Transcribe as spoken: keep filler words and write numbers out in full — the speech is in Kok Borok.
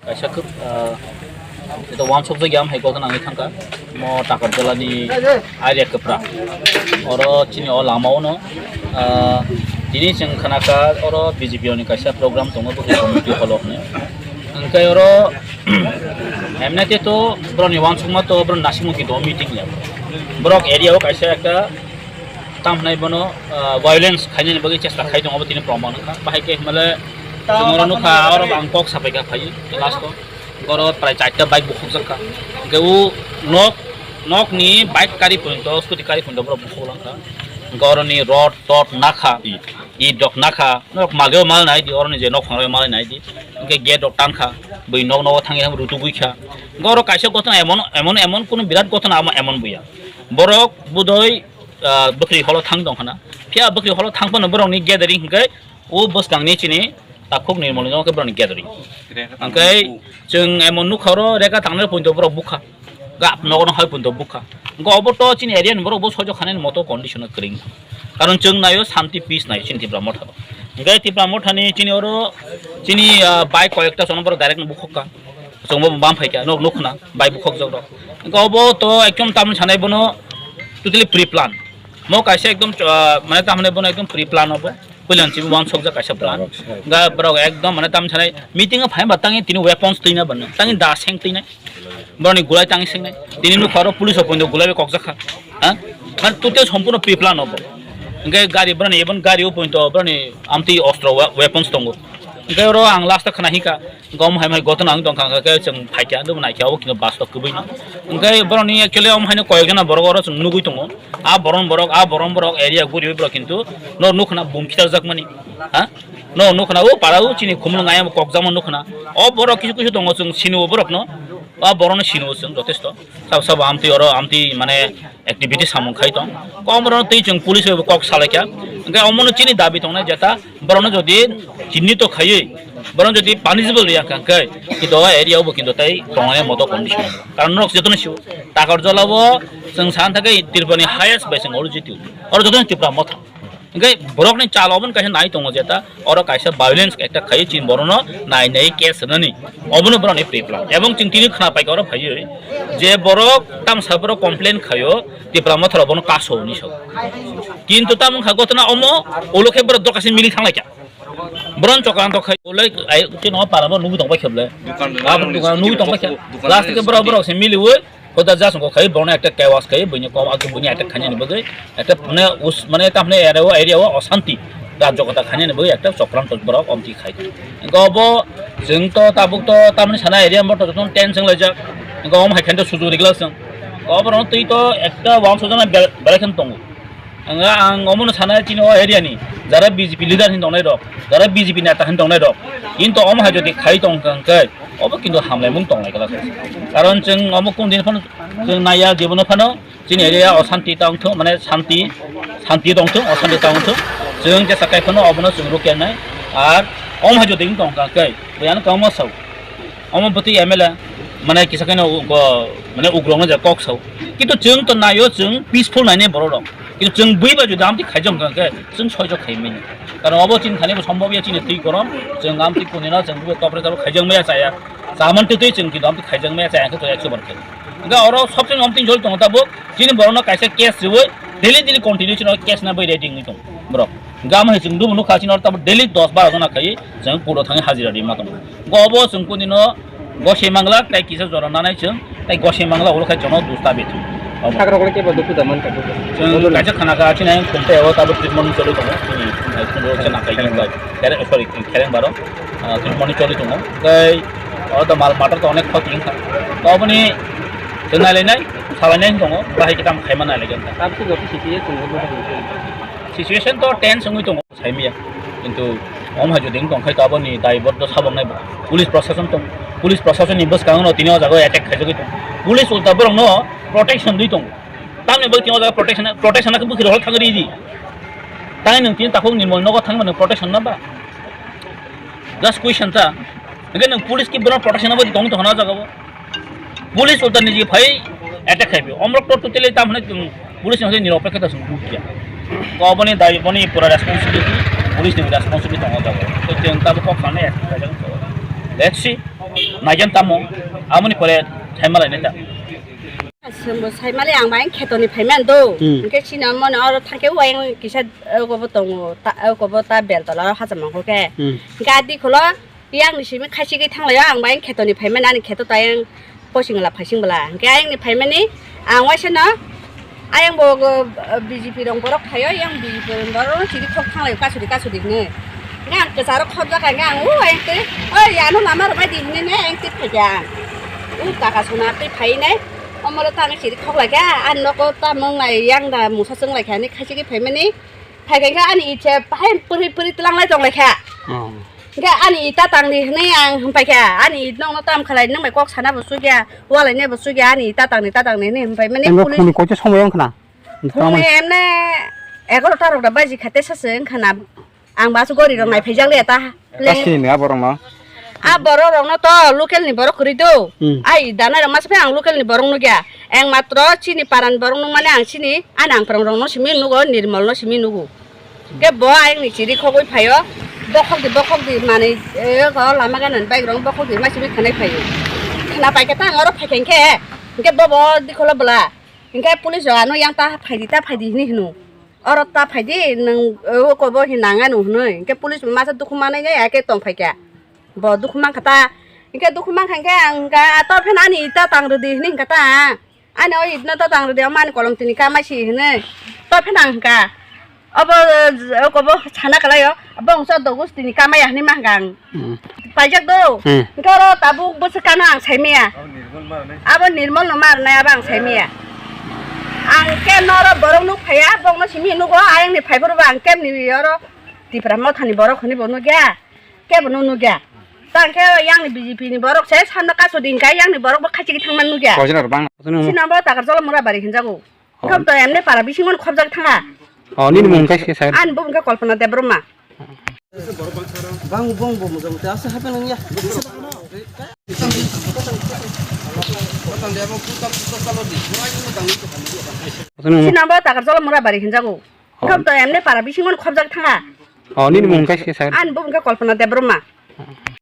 Kaisa kwb, ah, ito wansukjak ya, hai koktwna wngwi thangkha. Mo Takarjala ni area kwpra. Oro chini o lama o no, ah, tini chwng khna kha oro B J P ni kaisa program tongo, bwkhwrwi community hall o hwnwi. Hwnkhe oro, emne khe to borok ni wansukma to borok ni naisingmung kintu o meeting ya. Borok area o kaisa ekta tam hwnwi bono, ah, violence khainani bagwi chesta khai tongo, abo tini proman wngkha. Bahai khe hwnmale chwng oro nukha, oro ang kok sapai kha phai last o. Oro prai charta bike bukhukjak kha. Hwnkhe o nok, nok ni bike kari phunukjak, scooty kari phunukjak borok bukhuk lang kha. Hwnkhe oro ni rod, tod nakha, it rok nakha, nok malio mal nai di, oro ni je nok phang rok mal nai di. Hwnkhe gate rok tang kha, bui nok nogo thangwi thang rutugwi kha. Hwnkhe oro kaisa gotona emon, emon, emon kunu birat gotona amo emon buya. Borok budoi ah, bwkhwrwi holo thang tong khna. Phiya bwkhwrwi holo thang phano borokni gathering hwnkhe o bwskangni chini takhuk nirmolni nogo khe borokni gathering. Hwnkhe chwng emon nukha oro rega tangnai poito borok bukha. Gap nogo no hai poito bukha. Hwnkhe obo to chini area ni borok bo soijo khanani moto condition o kwrwng. Karon chwng naio shanti peace naio chini Tipra Motha. Hwnkhe Tipra Mothani chini oro chini, ah, bike koyekta sono borok direct no bukhukha. Chwngbo bam phaikha, nok nukna, bai bukhuk jok rok. Hwnkhe obo to ekdom tamni sanai bono totally pre plan. Mo kaisa ekdom, ah, mane tamni bono ekdom pre plan obo. Puilan simi wansukjak kaisa plan. Ga borok ekdom mane tamni sanai meeting o phai ba tangi tini weapons twina bano. Tangi da seng twina. Boroni gulai tangi sengnai. Tini nukha oro police o poito gulai bai kokjak kha. Ha? Mane total sompurno pre plan obo. Hwnkhe gari boroni ebon gari o poito boroni amtwi ostro wa-, weapons tongo. Hwnkhe oro ang last o khna hika. Gom hai mai gotona ang tongkha, hwnkhe chwng phaikha, dum naikha, obo kino bus to kwbui no. Hwnkhe borokni actually omo haino koyok jona borok oro chwng nugui tongo. A boron borok, a boron borok area guriwi borok kintu no nukhna bum khitarjak mani. Ha? No nukhna o para o chini khumulwng ayang kokjakma nukhna. O borok kisu kisu tongo chwng sini o borok no. A borok no sini o chwng jotesto. Sabo sabo amtwi oro amtwi mane activity samung khai tong. Kom rok twi chwng police bai bo kok salai kha. Hwnkhe omono chini dabi tongnai jeta borokno jodi chinni to khaiwi borokno jodi punishable riya kha hwnkhe kintu o area o bo kintu tei tongnai moto condition. Karon norok jotono sio Takarjala o chwng san thangkhe Tripura ni highest bai chwng oro jitio. Oro jotono Tipra Motha. Hwnkhe borokni chal obono kaisa nai tongo jeta. Oro kaisa violence ekta khaio chini borokno nai nai case rwnani. Obono borokni pre plan. Ebong chwng tini khna paikha oro phaiwi je borok tamsa borok complain khaio Tipra Motha rok bono kaso hwnwi sao. Kintu tamo wngkha gotona omo ulo khe borok dokachi mili thanglaikha. Boron chokranto khai ulai ai chini o para bo nugui tongbai kheble. Dukan Aboni dukan nugui tongbai khe. Dukan Last khe borok borok se miliwi Hoda just wngkha khai bono ekta chaos khai buini kom age buini attack khainani bagwi ekta mane us-, mane tamni area o, area o osanti rajyo kota khainani bagwi ekta chokranto borok omti khai. Hwnkhe obo chwng to tabuk to tamni sana area mo to jotono tense wnglaijak. Hwnkhe omo hai khe to sujuk rijak chwng. Obo rok twi to ekta wansukjak na bel-, belai kheno tongo. Ang, ang omono sana chini o area ni, jara B J P leader hin tongnai rok, jara B J P neta hin tongnai rok, kintu omo hai jodi khai tong kha hwnkhe, obo kintu hamlaimung tongnai kala. Karon chwng omo kung din phano chwng naiya, jebono phano chini area o santi tong thung, mane santi, santi tong thung, o santi tong thung. Chwng jesa kai phano obono chwng rukya nai. Ar omo hai jodi tong kha hwnkhe, buyano kamo sao. Omo bwtwi M L A mane kisa kheno ugo, mane ugrok no je kok sao. Kintu chwng to naio, chwng peaceful naine borok rok. Kintu chwng bui bai jodi amtwi khaijak wngkha hwnkhe chwng soijo khai manya. Karon obo chini thani bo sombobya chini twi korom, chwng amtwi kunino chwng bui topre topre khaijak maya chaya. Chaman twi twi chwng kintu amtwi khaijak maya chaya hwnkhe to ekso bar khai. Hwnkhe oro sobse amtwi jol tongo tabuk chini borokno kaisa case riwi daily daily continue chini case na bai ready wngwi tongo borok. Gam hai chwng dubu nukha chini oro tabuk daily dos baro jona khai chwng puro thangwi hajira ri ma tongo. Go obo chwng kunino gosai mangla tai kisa jora nanai chwng tai gosai mangla ulo khai chwngno dusta bethu. Obo. Sakra kole kebo dukhu da man ka dukhu. Chwng kaisa khana kha chini ang khumte o tabuk treatment choli tongo. Chini khumte o chana khai bai. Kere, sorry, khereng baro. Ah, treatment choli tongo. Tai o to mal matter to onek khoti wngkha. Oboni chwng nai lai nai, salai nai tongo. Bahai kitam khai ma nai lai tongo. Tabuk joto situation wngwi tongo. Saimaya. Kintu omo hai jodi wng tong khai to aboni daibor do sabok nai bo. Police prosason tong, police prosason ni bwskango no tini o jaga o attack khaijagwi tong. Police ulta borok no protection dwi tongo. Tamni bagwi tini o jaga protection, protection na bwkhwrwi hol thangwi ridi. Tani nwng tini takhuk ni nogo thangwi mano protection na ba? Just question ta. Hwnkhe nwng police ki borok protection na bagwi tong tong na o jaga o. Police ulta niji phai attack khai phi. Omrok to totally tam hwnwi chwng police ni hwnwi niropekhe ta chwng dukya. Ko boni dai boni pura responsibility, police ni responsibility tongo jago. To chwng tabuk kok sanai attack khai jago. Let's see. Naijan tamo, amoni pore thaima lainai ta. Sengbo saimali ang bai khetoni phaiman do. Hmm. Hingke chini amoni oro thangke uayang kisa, eh, kobo tongo, ta, eh, kobo ta bel tola hacham mangkho ke. Hmm. Hingke adi kholo, yang ni simi khaisi ke thanglaio ang bai khetoni phaiman ani kheto tayang posing la phaising bela. Hingke ayang ni phaimani ang waisa no, ayang bo, eh, B J P rong borok phaio, yang B J P rong borok no chiri khok thanglaio kasuri kasuri hini. Hingke ang kwcharo khobjak hingke ang u ayang te, "Oi, ano lama rwbai di," hini ne ayang te phaikha ang. U taka sona te phainai. Omoro ta ang chiri khok laikha, ani nogo ta mwnglai yang da mungsa chwng laikha hinwi khaisigi phaimani. Phaikha khe ani itse bahai pwrwi pwrwi twlanglai tonglaikha. Oh. Hingkhe ani ita tangdi hinwi ang hwnpaikha, ani it nokno tam khalai nwng bai kok sana bo chukya, ualaini bo chukya, ani ita tangdi ta tangdi hinwi hwnpaimani. Emro police. Phone koito somoi wngkhna? Phone emne egaroh ta rok da baji kha tesa se wngkhana. Ang basu gori rok nai phaijak le ta. Kasini a borok no. A borok rok no to local ni borok kwrwi do. Hmm. Ai danai rok masa phai ang local ni borok nukya. Ang matro chini paran borok nuk mane ang chini, ani ang prong rok no simi nugo, Nirmol no simi nugo. Ke bo ayang ni chiri khogwi phaio. Bokhok di, bokhok di manwi, eh, ko lama gana ni bike rok bokhok di ma simi khanai phaio. Khna paikha ta ang oro phaikha hingkhe. Hingkhe bo bo dikholo bwla. Hingkhe police rok ano yang ta phaidi, ta phaidi hinwi hwno. Oro ta phaidi, nwng, eh, oko bo hinwi nang ano hinwi. Hingkhe police bo masa dukhu manwi ya khe tong phaikha. Bo dukhu mankha ta. Hingkhe dukhu mankha hingkhe ang hingkha, "Tor pheno ani ita tang rwdi," hinwi hingkha ta. Ani o itno ta tang rwdi, omo ani kolom tini kamai si hinwi. Tor pheno ang hingkha. Obo, eh, oko bo sana kalaio. Bo wngsa dogus tini kamai ya hinwi mankha ang. Hmm. Paijak do. Hmm. Hingke oro tabuk bwswk kano ang saimaya. Abo Nirmol no marnai abo ang saimaya. Ang ke noro borok nuk phaiya, bokno simi nugo, ayang ni phaiphuru bo ang kemni oro Tipra Motha ni borok hwnwi bo nukya. Kebo no nukya. Ta ang ke yang ni B J P ni borok se samno kaso din kai yang ni borok bo khachi thangma nukya. Kojina rok bang. Sina bo Takarjala Murabari hinjago. Hingke to emne para bisingo khobjak thanga. Oh, nini mung khe sir? Ani bumung khe Kalpana Debbarma. Bang bong bo mujang te asa hape nang ya. Sina bo Takarjala Murabari hinjago. Oh. Hingke to emne para bisingo khobjak thanga. Oh, nini mung khe sir? Ani bumung khe Kalpana Debbarma.